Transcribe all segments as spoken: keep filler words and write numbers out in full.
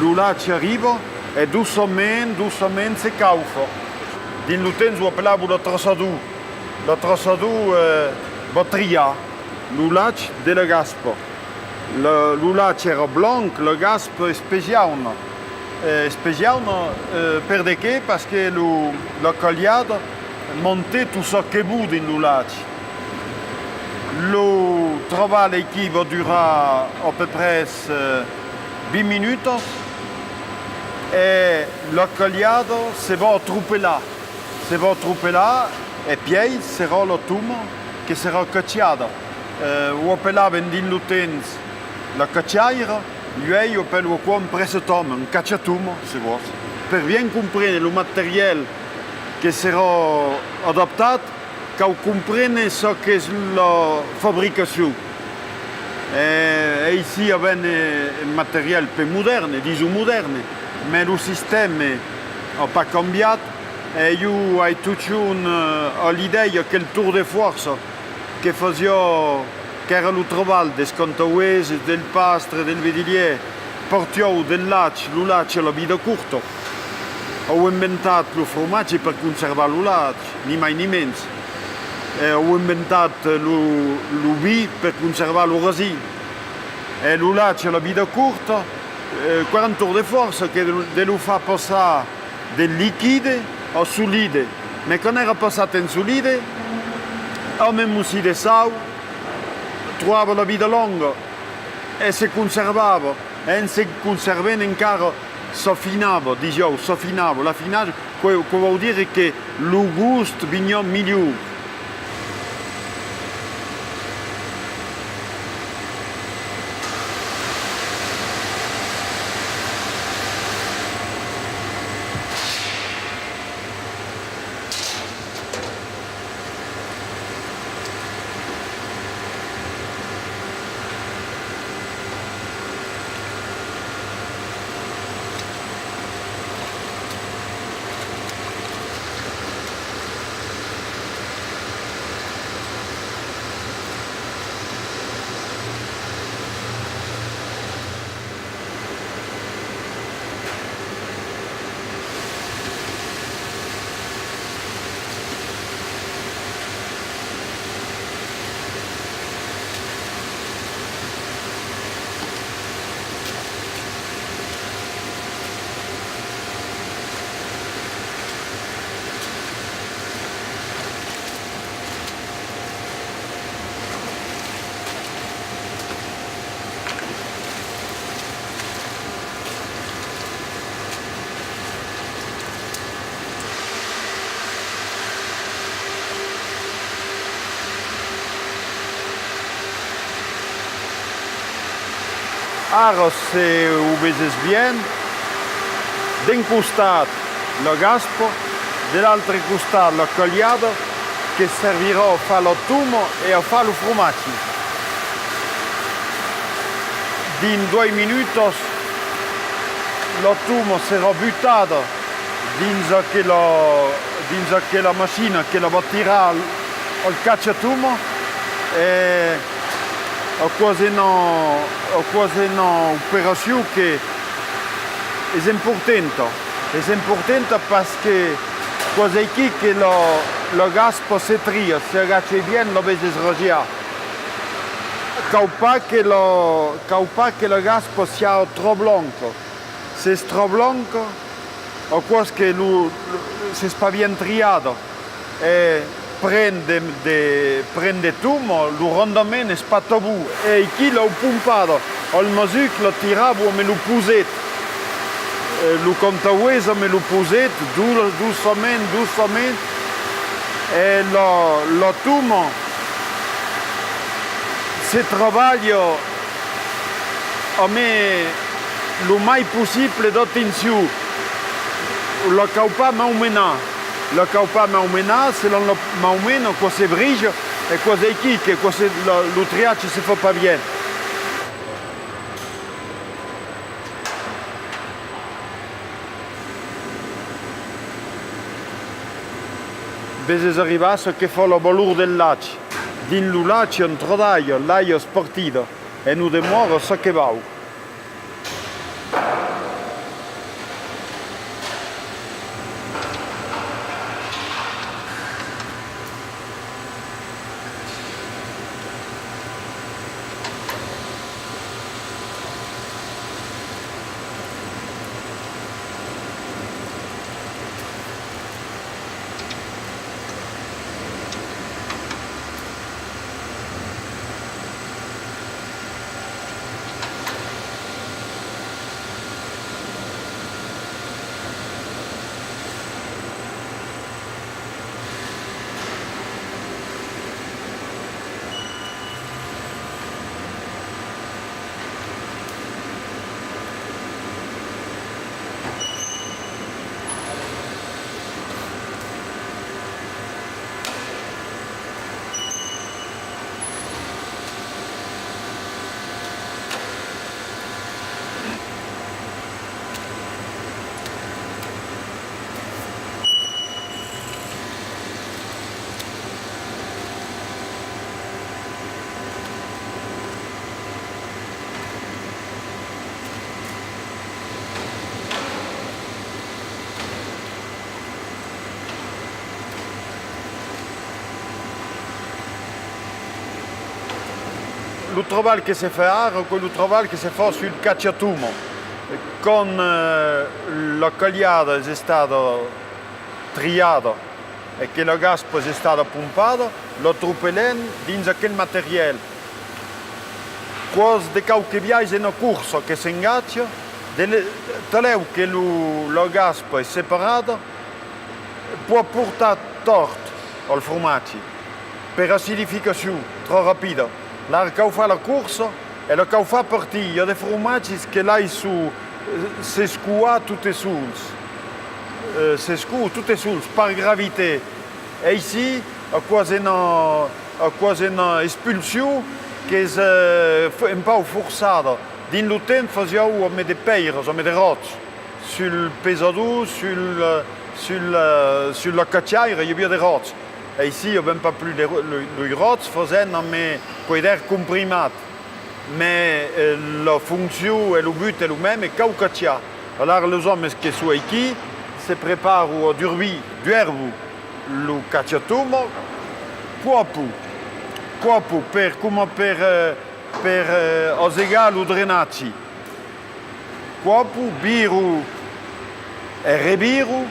Lo lach arriba e doçament, doçament se caufa. Dins lo temps o apelavan lo traçador. Lo traçador, eh, va triar lo lach de la gaspa. Lo, lo lach èra blanc, la gaspa especiauna. Eh, especiauna, eh, per de qué? Parce que lo, la calhada manté tot çò que vòl dins lo lach. Lo trabalh aquí va durar a peu près, eh, vint minutas e la calhada se va atropelar. Se va atropelar e pièi serà la toma que serà cachada. Eh, o apelavan dins lo temps la cachaira, uèi o apèlan aquò un pressa-toma, un cachatoma, se vòs. Per bien comprene lo material que serà adaptat, cau comprene çò qu'es la fabricacion. E, e aicí avèm, eh, un material pus modèrne, dison modèrne, mès lo sistèma a pas cambiat, e ieu ai totjorn, eh, a l'idèia aquel torn de fòrça que fasiá, qu'èra lo trabalh dels cantaueses, del pastre, del vedelièr, partián del lach, lo lach a la vida corta. An inventat lo fromatge per conservar lo lach, ni mai ni mens. E an inventat lo, lo vin per conservar lo rasin. E lo lach a la vida corta, eh, qu'èra un torn de fòrça que de, de lo far passar del liquide a solide. Mès quand èra passat en solide, amb un mocin de sau, trobava la vida longa e se conservava. En se conservent encara s'afinava, disián, s'afinava. L'afinatge, quò, quò vòu dire que lo gost veniá melhor. Ara, se o veses bien, d'un costat la gaspa, de l'autre costat la calhada, que servirà a far la toma e a far lo fromatge. Dins doas minutas, la toma serà butada dins aquela, dins aquela machina que la va tirar al, al cachatoma, e aquò es una, aquò es una operacion que es importanta. Es importanta parce que quò es aquí que la, la gaspa se tria, se agachas bien, la veses rajar. Cau pas que la, cau pas que la gaspa siá tròp blanca. S'es tròp blanca, aquò's que lo, lo, s'es pas bien triada e pren de, de, pren de toma, lo rendament es pas tan bon. E aquí l'an pompada, al masuc la tiravan amb lo poset, eh, lo cantaués amb lo poset, do-, doçament, doçament, e la, la toma se trabalha amb lo mai possible d'atencion. La cau pas maumenar. La cau pas maumenar, se l'an la maumena, quò se brija, e quò es aquí que quò se, la, lo triatge se fa pas bien. Veses arribar çò que fa la valor del lach. Dins lo lach i a un tròç d'aiga, l'aiga es partida, e nos demòra çò que vau. Lo trabalh que se fa ara, aquò's lo trabalh que se fa sul caciatoma. Quand, eh, la calhada es estada triada e que la gaspa es estada pompada, la tropelem dins aquel material. Quò's de quauque biais ena corsa que s'engatja, de le-, talèu que lo, la gaspa es separada, pòt portar tòrt al fromatge per acidificacion tròp rapida. Alara cau far la corsa e la cau far partir. I a de fromatges que laisson, eh, s'escoar totes sols. Eh, s'escoan totes sols, per gravitat. Aicí, aquò's ena, aquò's ena expulsion qu'es, eh, f-, un pauc forçada. Dins lo temps fasián amb de pèiras, amb de ròts. Sul pesador, sul, sul, sul la caciaira, i aviá de ròts. Aicí, avèm pas plus de ro-, lo, los ròts, fasèm amb quauque aire comprimat. Mès, eh, la foncion e lo but es lo mème, e cau caciar. Alara los òmes que son aquí se preparan a durbir, duèrbon lo caciatoma, còpon, còpon per, coma per, eh, per, eh, asegar lo drenatge. Còpon, viron e reviron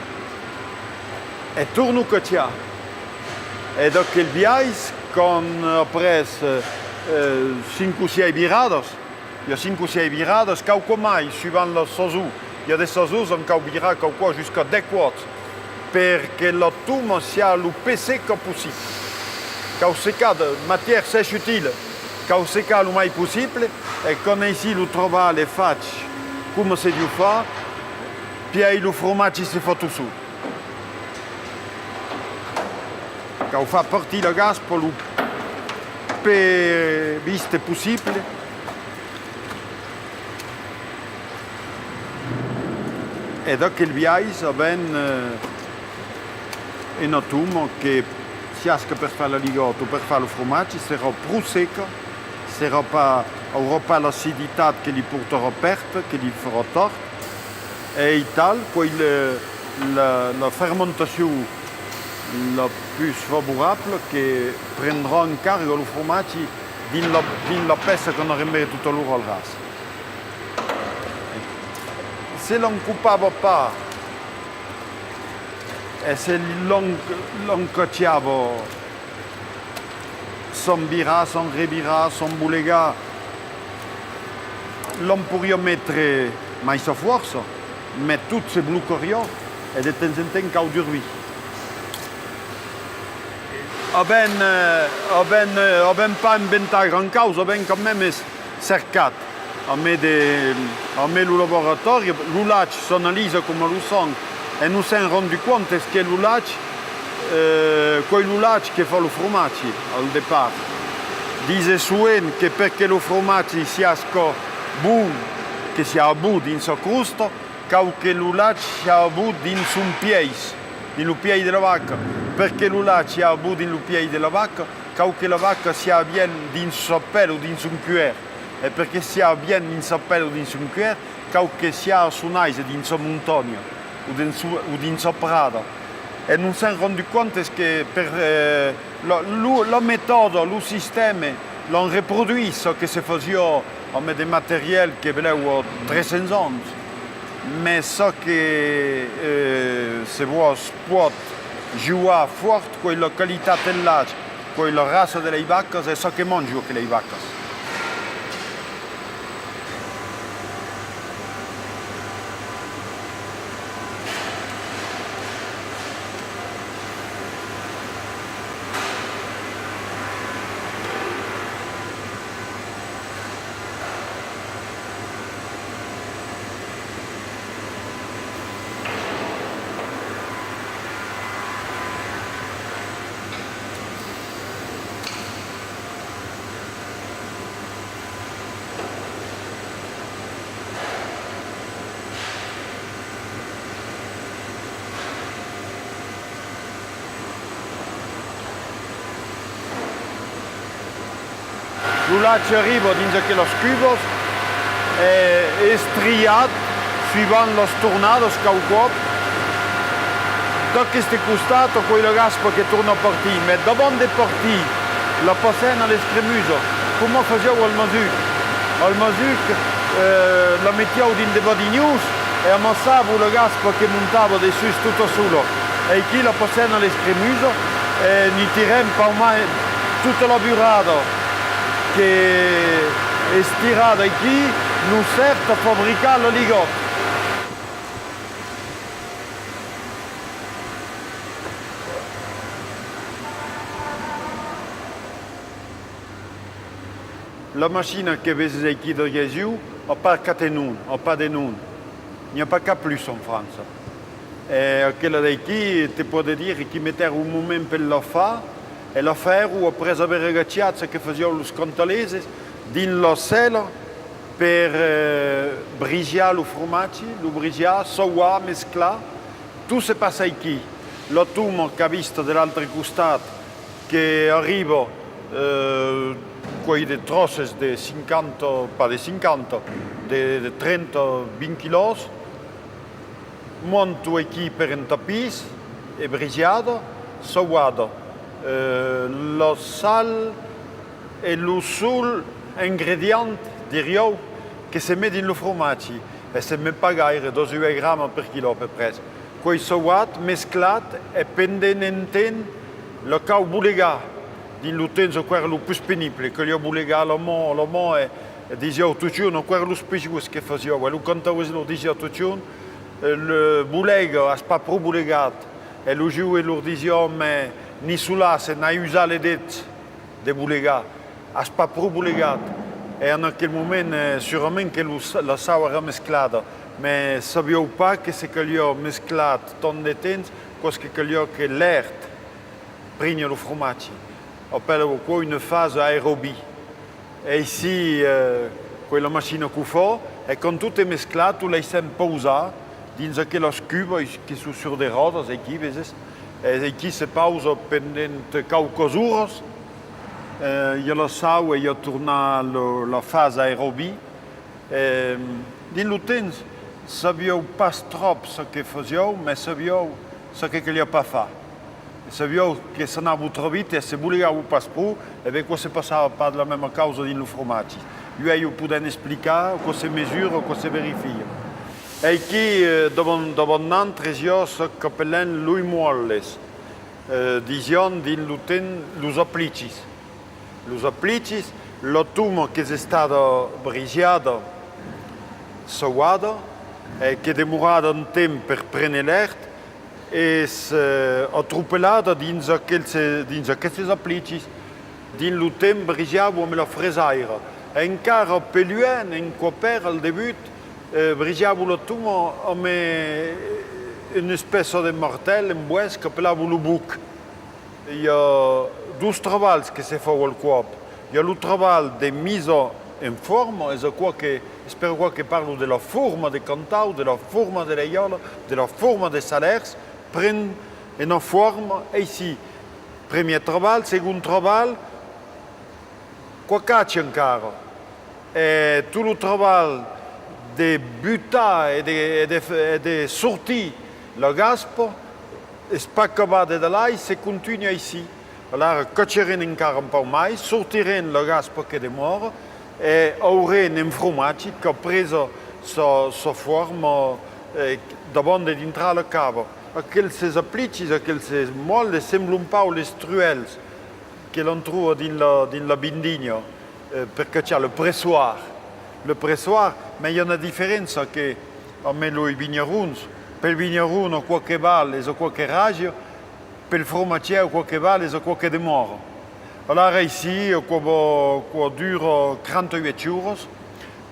e tornan caciar. E d'aquel biais, quand après, eh, cinc o sièis viradas, i a cinc o sièis viradas, quauquò mai, suivant la sason, i a de sasons ont cau virar quauquò jusqu'a dètz còps, per que la toma siá lo pus seca possible. Cau secar de matière sèche utile, cau secar lo mai possible, e quand aicí lo trabalh es fach coma se diu far, pièi lo fromatge se fa tot sol. Cau far partir la gaspa lo pus viste possible. E d'aquel biais avèm, eh, una toma que siasca per far la ligòta o per far lo fromatge, serà pro seca, serà pas, aurà pas l'aciditat que li portarà pèrta, que li farà tòrt. E aital, quò's la, la, la fermentacion la pus favorabla que prendrà en carga lo fromatge dins la, dins la pèça qu'anarem veire tot a l'ora al ras. Se l'òm copava pas e se l'òm, l'òm caciava sans virar, sans revirar, sans bolegar, l'òm poiriá metre mai sa fòrça, mès tot se blocariá e de temps en temps cau durbir. Avèm, eh, avèm, eh, avèm pas inventat grand causa, avèm quand mèmes cercat, amé de, amé lo laboratòri, lo lach s'analisa coma lo sang, e nos sèm rendut compte que lo lach, eh, quò's lo lach que fa lo fromatge al depart. Dise sovent que per que lo fromatge siasca bon, que siá bon dins sa crosta, cau que lo lach siá bon dins son pièis, dins lo pièis de la vaca. Per que lo lach siá bon dins lo pièis de la vaca, cau que la vaca siá bien dins sa pèl o dins son cuèr. E per que siá bien dins sa pèl o dins son cuèr, cau que siá a son aise dins sa montanha o dins, o dins sa prada. E nos sèm rendut compte que per, eh, la, lo, la metòda, lo sistèma, l'an reproduit, çò que se fasiá amb de material que belèu a tres cents ans. Mès çò que, eh, se vòs, pòt jogar fòrt, quò's la qualitat del lach, quò's la raça de las vacas e çò que manjan aquelas vacas. Lo lach arriba dins aquelas cubas e es triat suivant las tornadas quauque còp. D'aqueste costat, aquò's la gaspa que torna partir, mès davant de partir, la passèm a l'escremusa. Coma fasián al masuc? Al masuc, eh, la metián dins de badinhons e amassavan la gaspa que montava dessús tota sola. E aquí la passèm a l'escremusa e n'i tirèm pas mai tota la burrada que es tirada aquí, nos sèrv a fabricar l'aligot. La machina que veses aquí darrièr ieu a pas cap de nom, a pas de nom. N'i a pas cap plus en França. E aquela d'aquí, te pòde dire qu'i metèron un moment per la far, e la fèron après aver agachat çò que fasián los cantaleses dins la sèla per, eh, brisar lo fromatge, lo brisar, sauar, mesclar. Tot se passa aquí. La toma qu'a vista de l'autre costat, que arriba, eh, quò's de tròces de cinquanta, pas de cinquanta, de, de trenta, vint quilòs, monta aquí per un tapís, e brisada, sauada. Eh, la sal e lo sol ingredients, diriáu, que se met dins lo fromatge, e se met pas gaire, dos e uèch gramas per quilò a peu près. Quò's sauat, mesclat, e pendent un temps la cau bolegar. Dins lo temps aquò èra lo pus penible, caliá bolegar a la man, a la man, e, e disiáu totjorn, aquò èra los pus joves que fasiáu, e lo cantaues lor disiá totjorn, eh, lo bolega, as pas pro bolegat, e lo jove lor disiá, mès ni solar, se n'ai usat les dets de bolegar, as pas pro bolegat. E en aquel moment, eh, surament que lo sa-, la sau èra mesclada, mès sabiáu pas que se caliá mesclar tant de temps, quò's que caliá que l'èr prenha lo fromatge. Apèlan aquò una fasa aerobie. E aicí, eh, quò's la machina qu'o fa, e quand tot es mesclat, o laissèm pausar dins aquelas cubas que son sur de ròdas, aquí, veses? E aquí se pausa pendent quauquas oras, eh, i a la sau e i a tornar lo, la fasa aerobie. E, dins lo temps, sabiáu pas tròp çò que fasiáu, mès sabiáu çò que caliá pas far. E sabiáu que s'anava tròp vite e se bolegavan pas pro, e ben, aquò se passava pas de la mèma causa dins lo fromatge. Uèi o podèm explicar, aquò se mesura, aquò se verifica. E aquí, eh, davant, davant nantres, i a çò qu'apelèm los mòtles, eh, disián dins lo temps los aplichis. Los aplichis, la toma qu'es estada brisada, sauada, e qu'es demorada un temps per prene l'èr, es, eh, atropelada dins aquels, dins aquestes aplichis. Dins lo temps brijavan amb la fresaira. Encara pus luènh, un còp èra al debut, eh, brijavan la toma amb, eh, una espèça de martèl, un boès qu'apelavan lo boc. I a dos trabalhs que se fan al còp. I a lo trabalh de misa en forma, es aquò que, es per aquò que parlo de la forma de cantau, de la forma de l'aiòla, de la forma de Salèrs, pren una forma aicí. Premier trabalh, segond trabalh, quò cacha encara. E tot lo trabalh de butar e de, e de, e de sortir la gaspa es pas acabat de dalai, se contunha aicí. Alara cacharem encara un pauc mai, sortirem la gaspa que demòra e aurem un fromatge qu'a presa sa, sa forma, eh, davant de dintrar a la cava. Aquelses aplichis, aquelses mòtles semblan un pauc les truèls que l'òm tròba dins la, dins la vendinha, eh, per cachar, le pressoir. Le pressoir, mès i a una diferença que amb los vinharons. Pel vinharon, aquò que val es aquò que raja, pel fromatgièr, aquò que val es aquò que demòra. Alara aicí, aquò va, aquò dura quaranta-uèch oras.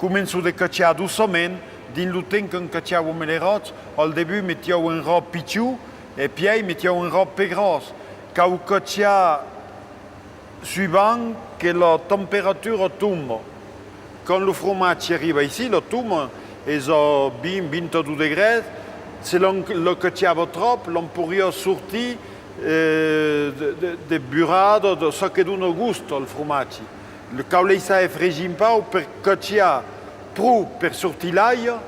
Començan de cachar doçament, dins lo temps qu'òm cachava amb les ròcs, al debut metián un ròc pichon, e pièi metián un ròc pus gròs. Cau cachar suivant que la temperatura tomba. Quand lo fromatge arriba aicí, la toma es a vint, vint-e-dos degrès, se l'òm lo cachava tròp, l'òm poiriá sortir, eh, de, de, de burrada, de çò que dona gost al fromatge. Lo cau laissar fregir un pauc per cachar pro per sortir l'aiga,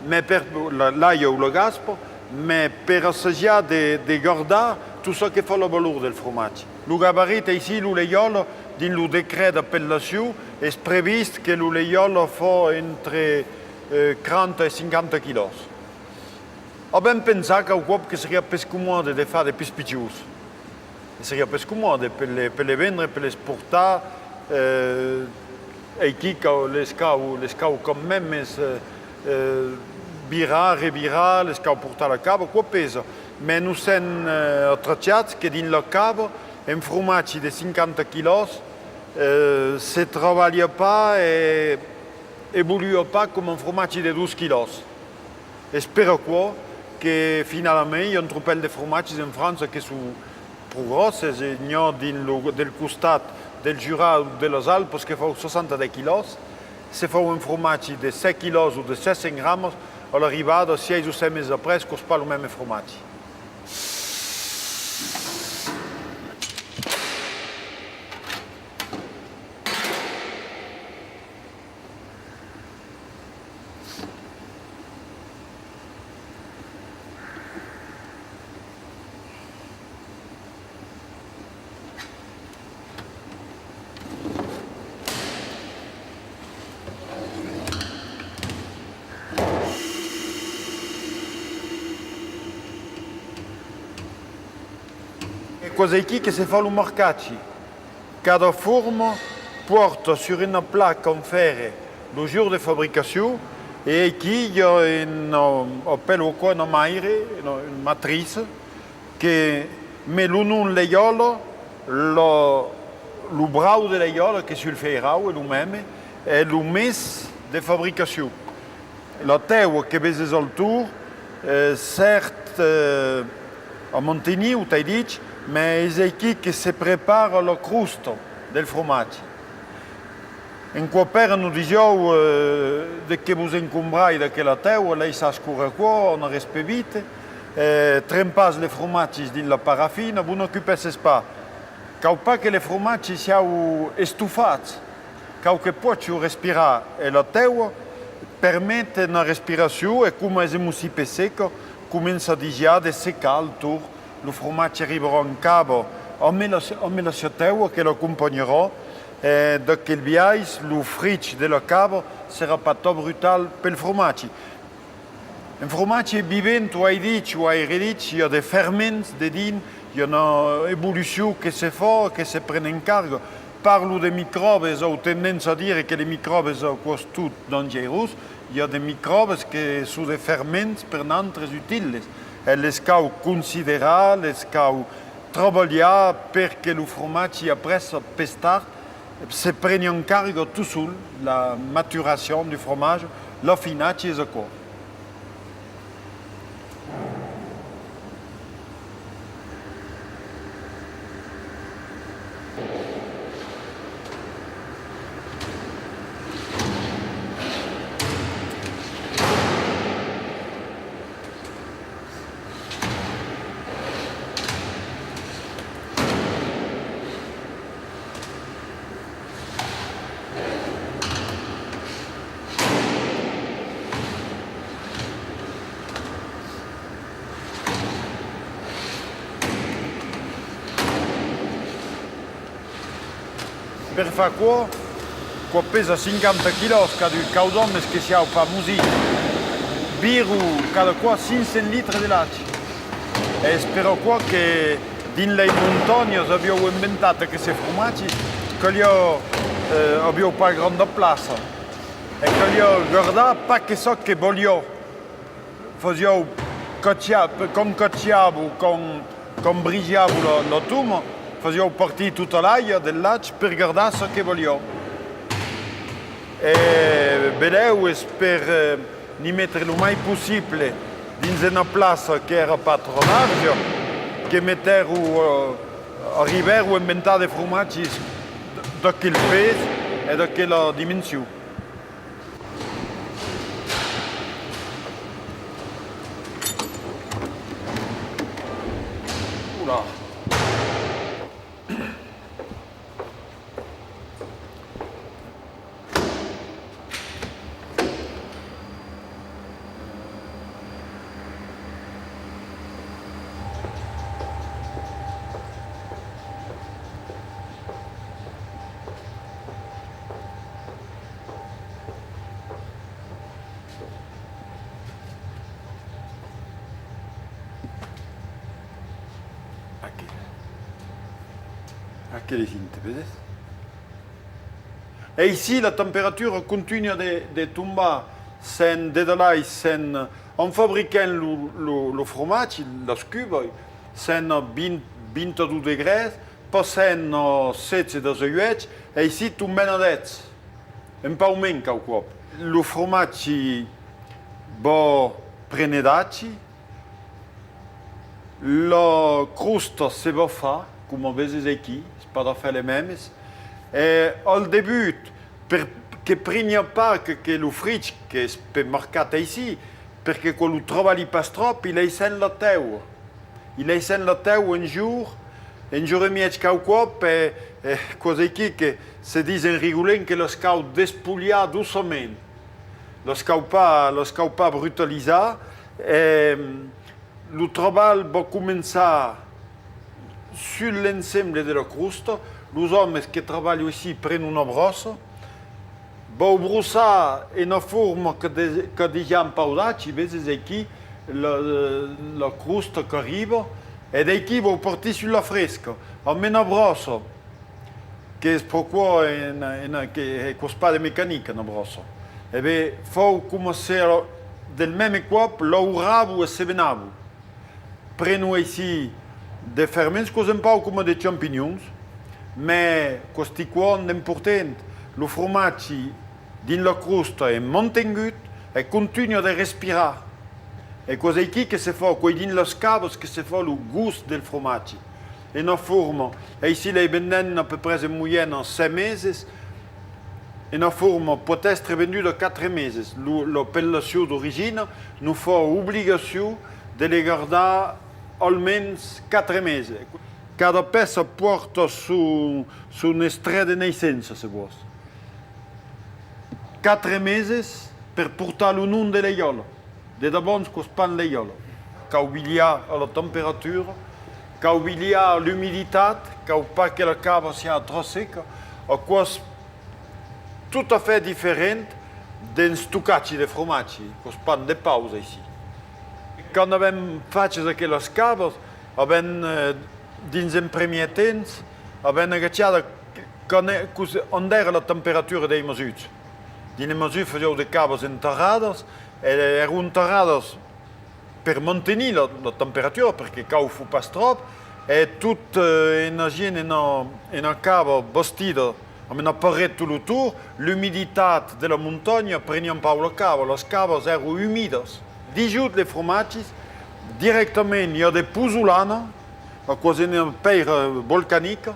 mès per la, l'aiga o la gaspa, Mès per assajar de, de gardar tot çò que fa la valor del fromatge. Lo gabarit aicí, lo leiòla, dins lo decret d'apellacion, es previst que lo leiòla fa entre, eh, quaranta e cinquanta quilòs. Avèm pensat quaucòp que seriá pus comòde de far de pus pichons. Seriá pus comòde per le, per le vendre, per les portar, eh, aicí cau, les cau, les cau quand mèmes, eh, eh, virar, revirar, les cau portar a la cava, aquò pesa. Mès nos sèm, eh, atrachats que dins la cava, un fromatge de cinquanta quilòs, eh, se trabalha pas e evolua pas coma un fromatge de dos quilòs. Es per aquò que, finalament, i a un tropèl de fromatges en França que son pro gròsses, e n'i a dins lo, del costat del Jurat o de las Alpas que fau seissanta-dètz quilòs. Se fau un fromatge de sèt quilòs o de sèt cents gramas, a l'arribada, sièis o sèt meses après, quò's pas lo mème fromatge. E quò's aicí que se fa lo marcatge. Cada forma pòrta sur una placa en fèrre lo jorn de fabricacion, e aquí i a una, apèlan aquò una maire, una, una matrice, que met lo nom leiòla, lo, lo brau de leiòla, que sul feirau es lo mème, e lo mes de fabricacion. La tèua que veses al torn, eh, sèrt, eh, a mantenir, o t'ai dich, mès es aicí que se prepara la crosta del fromatge. En quò pèra nos disián, eh, de que vos encombratz d'aquela tèua, laissatz córrer aquò, anarètz pus vite, eh, trempatz les fromatges dins la parafina, vos n'ocupèssetz pas. Cau pas que les fromatges sián estofats. Cau que pòsson respirar, e la tèua permet una respiracion, e coma es un bocin pus seca, comença dejà de secar al torn. Lo fromatge arribarà en cava amb la, amb la siá tèua que l'acompanharà, e d'aquel biais lo frich de la cava serà pas tan brutal pel fromatge. Un fromatge vivent, o ai dich, o ai redich, i a de ferments dedins, i a una evolucion que se fa, que se pren en carga. Parlo de micròbes, au tendéncia a dire que les micròbes, aquò's tot dangierós, i a de micròbes que son de ferments per nantres utiles. E les cau considerar, les cau trabalhar per que lo fromatge après, pus tard, se preni en carga tot sol. La maturacion du fromage, l'afinatge es aquò. Per far aquò, aquò pesa cinquanta quilòs cadun, cau d'òmes que sián pas mosits, viron cada còp cinc cents litres de lach. E es per aquò que dins las montanhas avián inventat aqueste fromatge, caliá, eh, avián pas granda plaça. E caliá gardar pas que çò que valiá. Fasián cachar, quand cachavan, quand, quand brijavan la, la toma, fasián partir tota l'aiga del lach per gardar çò que valiá. E belèu es per, eh, n'i metre lo mai possible dins una plaça qu'èra pas tròp larja, que metèron, eh, arribèron a inventar de fromatges d-, d'aquel pes e d'aquela dimension. Ola! Aquel es inte, veses? E aicí la temperatura contunha de, de tombar, sèm dedalai, sèm, en fabriquent lo, lo, lo fromatge, las cubas, sèm a vint, vint-e-dos degrès, passèm a setze, dètz-e-uèch, e aicí tombèm a dètz, un pauc mens quauque còp. Lo fromatge va prenedatge, la crosta se va far, coma veses aquí, es pas d'afèr le mèmes. E al debut, per que prenha pas que, que lo fridge qu'es per marcat aicí, perque quò lo trabalhi pas tròp, i laissèm la tèua. I laissèm la tèua un jorn, un jorn e mièg quauque còp, e, e quò's aquí que se ditz en rigolent que las cau despolhar doçament. Las cau pas, las cau pas brutalizar, e, lo trabalh va començar sus l'ensemble de la crosta. Los òmes que trabalhan aicí prenon una bròça, vau brossar ena forma que de-, qu'a dejà un pauc d'atge, veses aquí, la, la crosta qu'arriba, e d'aicí vau partir sus la fresca, amb ena bròça, qu'es pr'aquò ena, ena, que, quò's pas de mecanica, ena bròça. E ben, fau coma se, del mème còp, lauravo e semenavo. Prenon aicí de ferments, quò's un pauc coma de champignons, mès quò's quicòm d'important. Lo fromatge dins la crosta es mantengut e contunha de respirar. E quò's aicí que se fa, quò's dins las cavas que se fa lo gost del fromatge. Ena forma, aicí l'ai vendèm a peu près en moiena sèt meses, ena forma pòt èstre venduda quatre meses. Lo, l'apellacion d'origina nos fa obligacion de le gardar almens quatre meses. Cada pèça pòrta son, son extrèt de naissença, se vòs. Quatre meses per portar lo nom de l'aiòla. De davant, quò's pas l'aiòla. Cau vilhar a la temperatura, cau vilhar a l'umiditat, cau pas que la cava siá tròp seca, aquò's tot a fèt diferent d'un estocatge de fromatge, quò's pas de pausa aicí. Quand avèm fachas aquelas cavas, avèm, eh, dins un premier temps, avèm agachada quand e-, cos-, ont èra la temperatura dei masuts. Dins le masut fasián de cavas enterradas, e èran enterradas per mantenir la, la temperatura, perque cau far pas tròp, e tot, eh, en agent ena, ena cava bastida amb ena paret tot lo torn, l'umiditat de la montanha preniá un pauc la cava, las cavas èran umidas. Dijòus le fromatges, dirèctament i a de pozzolana, aquò's ena pèira volcanica,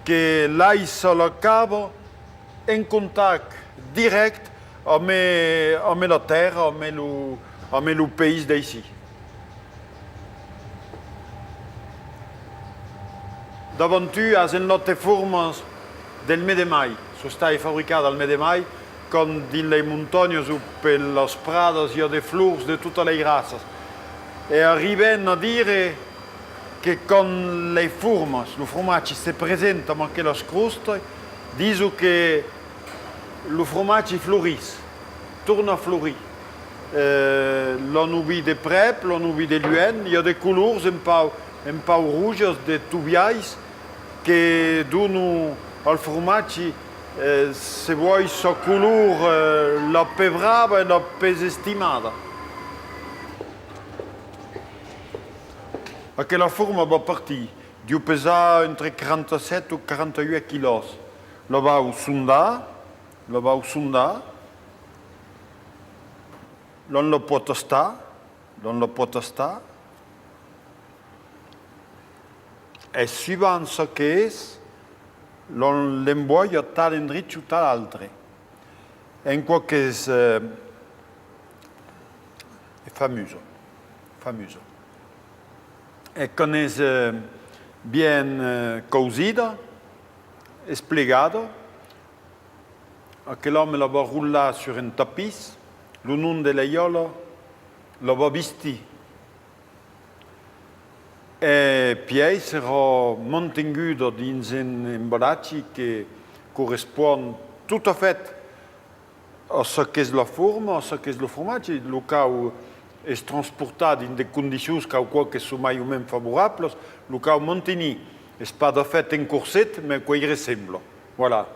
que laissa la cava en contacte dirèct amb, amb la tèrra, amb lo, amb lo país d'aicí. Davant tu as un lòt de formas del mes de mai. Son estai fabricats al mes de mai, quand dins lei montanhas o per las pradas i a de flors de totas lei raças. E arribèm a dire que quand lei formas, lo fromatge se presenta amb aquelas crostas, dison que lo fromatge florís, torna florir. Eh, l'an auvit de prèp, l'an auvit de luènh, i a de colors un pauc, un pauc rojas, de tobiais, que donan al fromatge, eh, se vòls, sa color, eh, la pus brava e la pus estimada. Aquela forma va partir, deu pesar entre quaranta-sèt o quaranta-uèch quilòs. La vau sondar, la vau sondar, l'òm la pòt tastar, l'òm la pòt tastar, e suivant çò que es, l'òm l'envòia tal endrech o tal autre. En quò qu'es, eh, famusa, famusa. E quand es, eh, bien, eh, causida, esplegada, aquel òme la va rolar sur un tapís, lo nom de l'aiòla la va vistir. E pièi serà mantenguda dins un embalatge que correspond tot a fèt a çò qu'es la forma, a çò qu'es lo fromatge. Lo cau es transportat dins de condicions quauque còp que son mai o mens favorablas, lo cau mantenir Es pas de fèt en corset, mès quò i ressembla. Voilà.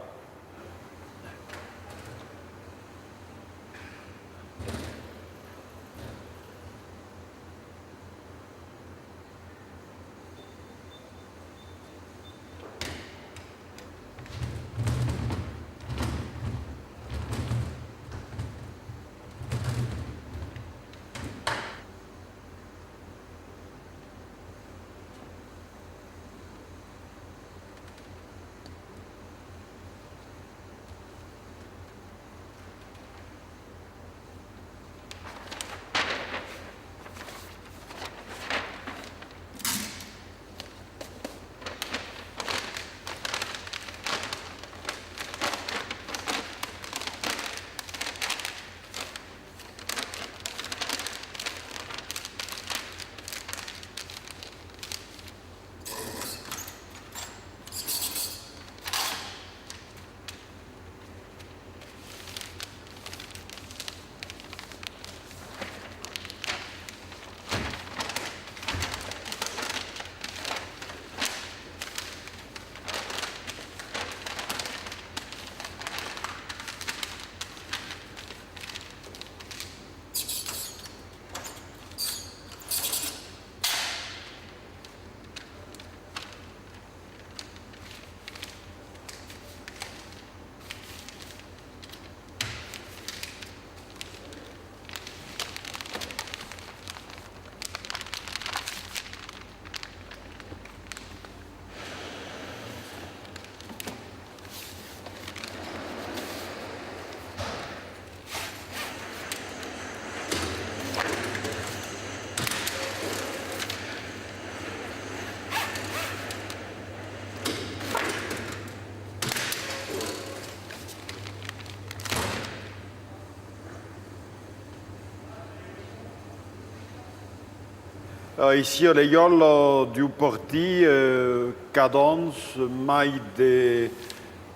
Aicí, a Leiòla, deu partir, eh, cadans mai de,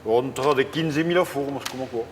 entre de quinze mila formas, coma aquò.